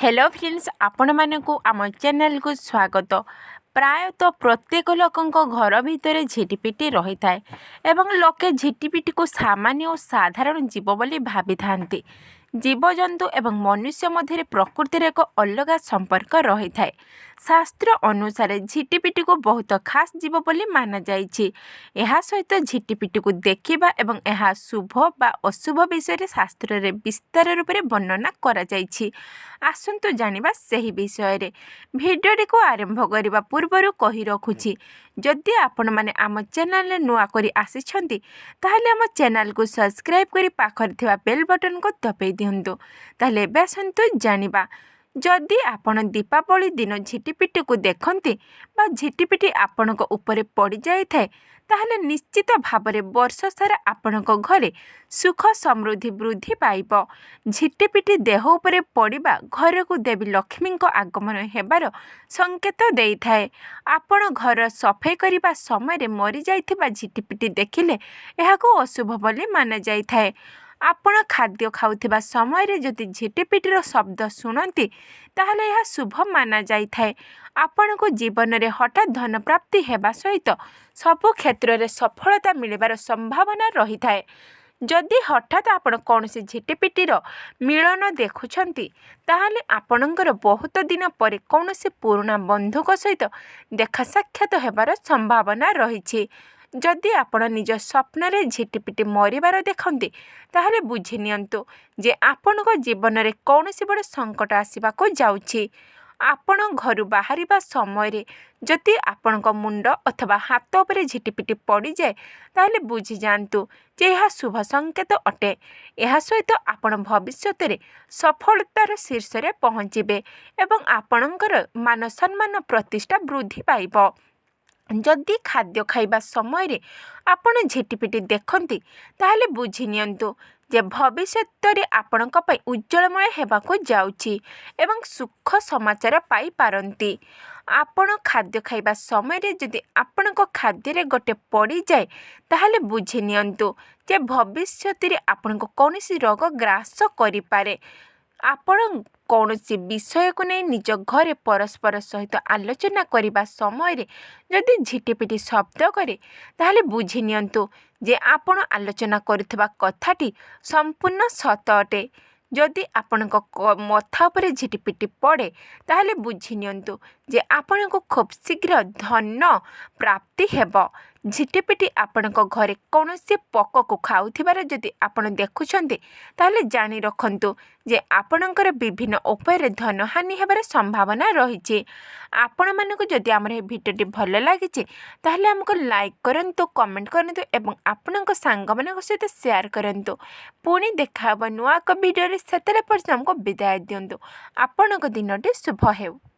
Hello friends, ଆପଣମାନଙ୍କୁ ଆମ ଚ୍ୟାନେଲକୁ ସ୍ୱାଗତ। ପ୍ରାୟତଃ ପ୍ରତ୍ୟେକ ଲୋକଙ୍କ ଘର ଭିତରେ ଝିଟିପିଟି ରହିଥାଏ ଏବଂ ଲୋକେ ଝିଟିପିଟିକୁ ସାମାନ୍ୟ ଓ ସାଧାରଣ ଜୀବ ବୋଲି ଭାବିଥାନ୍ତି। ଜୀବଜନ୍ତୁ ଏବଂ ମନୁଷ୍ୟ ମଧ୍ୟରେ ପ୍ରକୃତିରେ ଏକ ଅଲଗା ସମ୍ପର୍କ ରହିଥାଏ। ଶାସ୍ତ୍ର ଅନୁସାରେ ଝିଟିପିଟିକୁ ବହୁତ ଖାସ୍ ଜୀବ ବୋଲି ମାନାଯାଇଛି। ଏହା ସହିତ ଝିଟିପିଟିକୁ ଦେଖିବା ଏବଂ ଏହା ଶୁଭ ବା ଅଶୁଭ ବିଷୟରେ ଶାସ୍ତ୍ରରେ ବିସ୍ତାର ରୂପରେ ବର୍ଣ୍ଣନା କରାଯାଇଛି। ଆସନ୍ତୁ ଜାଣିବା ସେହି ବିଷୟରେ। ଭିଡ଼ିଓଟିକୁ ଆରମ୍ଭ କରିବା ପୂର୍ବରୁ କହି ରଖୁଛି, ଯଦି ଆପଣମାନେ ଆମ ଚ୍ୟାନେଲରେ ନୂଆ କରି ଆସିଛନ୍ତି, ତାହେଲେ ଆମ ଚ୍ୟାନେଲକୁ ସବସ୍କ୍ରାଇବ୍ କରି ପାଖରେ ଥିବା ବେଲ୍ ବଟନକୁ ଦବାଇ ଦିଅନ୍ତୁ। ତାହେଲେ ଏବେ ଆସନ୍ତୁ ଜାଣିବା। ଯଦି ଆପଣ ଦୀପାବଳି ଦିନ ଝିଟିପିଟିକୁ ଦେଖନ୍ତି ବା ଝିଟିପିଟି ଆପଣଙ୍କ ଉପରେ ପଡ଼ିଯାଇଥାଏ, ତାହେଲେ ନିଶ୍ଚିତ ଭାବରେ ବର୍ଷ ସାରା ଆପଣଙ୍କ ଘରେ ସୁଖ ସମୃଦ୍ଧି ବୃଦ୍ଧି ପାଇବ। ଝିଟିପିଟି ଦେହ ଉପରେ ପଡ଼ିବା ଘରକୁ ଦେବୀ ଲକ୍ଷ୍ମୀଙ୍କ ଆଗମନ ହେବାର ସଂକେତ ଦେଇଥାଏ। ଆପଣ ଘର ସଫେଇ କରିବା ସମୟରେ ମରିଯାଇଥିବା ଝିଟିପିଟି ଦେଖିଲେ ଏହାକୁ ଅଶୁଭ ବୋଲି ମାନାଯାଇଥାଏ। ଆପଣ ଖାଦ୍ୟ ଖାଉଥିବା ସମୟରେ ଯଦି ଝିଟିପିଟିର ଶବ୍ଦ ଶୁଣନ୍ତି, ତାହେଲେ ଏହା ଶୁଭ ମାନାଯାଇଥାଏ। ଆପଣଙ୍କୁ ଜୀବନରେ ହଠାତ୍ ଧନ ପ୍ରାପ୍ତି ହେବା ସହିତ ସବୁ କ୍ଷେତ୍ରରେ ସଫଳତା ମିଳିବାର ସମ୍ଭାବନା ରହିଥାଏ। ଯଦି ହଠାତ୍ ଆପଣ କୌଣସି ଝିଟିପିଟିର ମିଳନ ଦେଖୁଛନ୍ତି, ତାହେଲେ ଆପଣଙ୍କର ବହୁତ ଦିନ ପରେ କୌଣସି ପୁରୁଣା ବନ୍ଧୁଙ୍କ ସହିତ ଦେଖା ସାକ୍ଷାତ ହେବାର ସମ୍ଭାବନା ରହିଛି। ଯଦି ଆପଣ ନିଜ ସ୍ୱପ୍ନରେ ଝିଟିପିଟି ମରିବାର ଦେଖନ୍ତି, ତାହେଲେ ବୁଝି ନିଅନ୍ତୁ ଯେ ଆପଣଙ୍କ ଜୀବନରେ କୌଣସି ବଡ଼ ସଙ୍କଟ ଆସିବାକୁ ଯାଉଛି। ଆପଣ ଘରୁ ବାହାରିବା ସମୟରେ ଯଦି ଆପଣଙ୍କ ମୁଣ୍ଡ ଅଥବା ହାତ ଉପରେ ଝିଟିପିଟି ପଡ଼ିଯାଏ, ତାହେଲେ ବୁଝିଯାଆନ୍ତୁ ଯେ ଏହା ଶୁଭ ସଂକେତ ଅଟେ। ଏହା ସହିତ ଆପଣ ଭବିଷ୍ୟତରେ ସଫଳତାର ଶୀର୍ଷରେ ପହଞ୍ଚିବେ ଏବଂ ଆପଣଙ୍କର ମାନ ସମ୍ମାନ ପ୍ରତିଷ୍ଠା ବୃଦ୍ଧି ପାଇବ। ଯଦି ଖାଦ୍ୟ ଖାଇବା ସମୟରେ ଆପଣ ଝିଟିପିଟି ଦେଖନ୍ତି, ତାହେଲେ ବୁଝି ନିଅନ୍ତୁ ଯେ ଭବିଷ୍ୟତରେ ଆପଣଙ୍କ ପାଇଁ ଉଜ୍ଜଳମୟ ହେବାକୁ ଯାଉଛି ଏବଂ ସୁଖ ସମାଚାର ପାଇପାରନ୍ତି। ଆପଣ ଖାଦ୍ୟ ଖାଇବା ସମୟରେ ଯଦି ଆପଣଙ୍କ ଖାଦ୍ୟରେ ଗୋଟେ ପଡ଼ିଯାଏ, ତାହେଲେ ବୁଝି ନିଅନ୍ତୁ ଯେ ଭବିଷ୍ୟତରେ ଆପଣଙ୍କୁ କୌଣସି ରୋଗ ଗ୍ରାସ କରିପାରେ। ଆପଣ କୌଣସି ବିଷୟକୁ ନେଇ ନିଜ ଘରେ ପରସ୍ପର ସହିତ ଆଲୋଚନା କରିବା ସମୟରେ ଯଦି ଝିଟିପିଟି ଶବ୍ଦ କରେ, ତାହେଲେ ବୁଝି ନିଅନ୍ତୁ ଯେ ଆପଣ ଆଲୋଚନା କରୁଥିବା କଥାଟି ସମ୍ପୂର୍ଣ୍ଣ ସତ ଅଟେ। ଯଦି ଆପଣଙ୍କ ମଥା ଉପରେ ଝିଟିପିଟି ପଡ଼େ, ତାହେଲେ ବୁଝି ନିଅନ୍ତୁ ଯେ ଆପଣଙ୍କୁ ଖୁବ୍ ଶୀଘ୍ର ଧନ ପ୍ରାପ୍ତି ହେବ। ଝିଟିପିଟି ଆପଣଙ୍କ ଘରେ କୌଣସି ପୋକକୁ ଖାଉଥିବାର ଯଦି ଆପଣ ଦେଖୁଛନ୍ତି, ତାହେଲେ ଜାଣି ରଖନ୍ତୁ ଯେ ଆପଣଙ୍କର ବିଭିନ୍ନ ଉପାୟରେ ଧନହାନି ହେବାର ସମ୍ଭାବନା ରହିଛି। ଆପଣମାନଙ୍କୁ ଯଦି ଆମର ଏହି ଭିଡ଼ିଓଟି ଭଲ ଲାଗିଛି, ତାହେଲେ ଆମକୁ ଲାଇକ୍ କରନ୍ତୁ, କମେଣ୍ଟ କରନ୍ତୁ ଏବଂ ଆପଣଙ୍କ ସାଙ୍ଗମାନଙ୍କ ସହିତ ସେୟାର କରନ୍ତୁ। ପୁଣି ଦେଖା ହେବ ନୂଆ ଏକ ଭିଡ଼ିଓରେ। ସେତେବେଳେ ପର୍ଯ୍ୟନ୍ତ ଆମକୁ ବିଦାୟ ଦିଅନ୍ତୁ। ଆପଣଙ୍କ ଦିନଟି ଶୁଭ ହେଉ।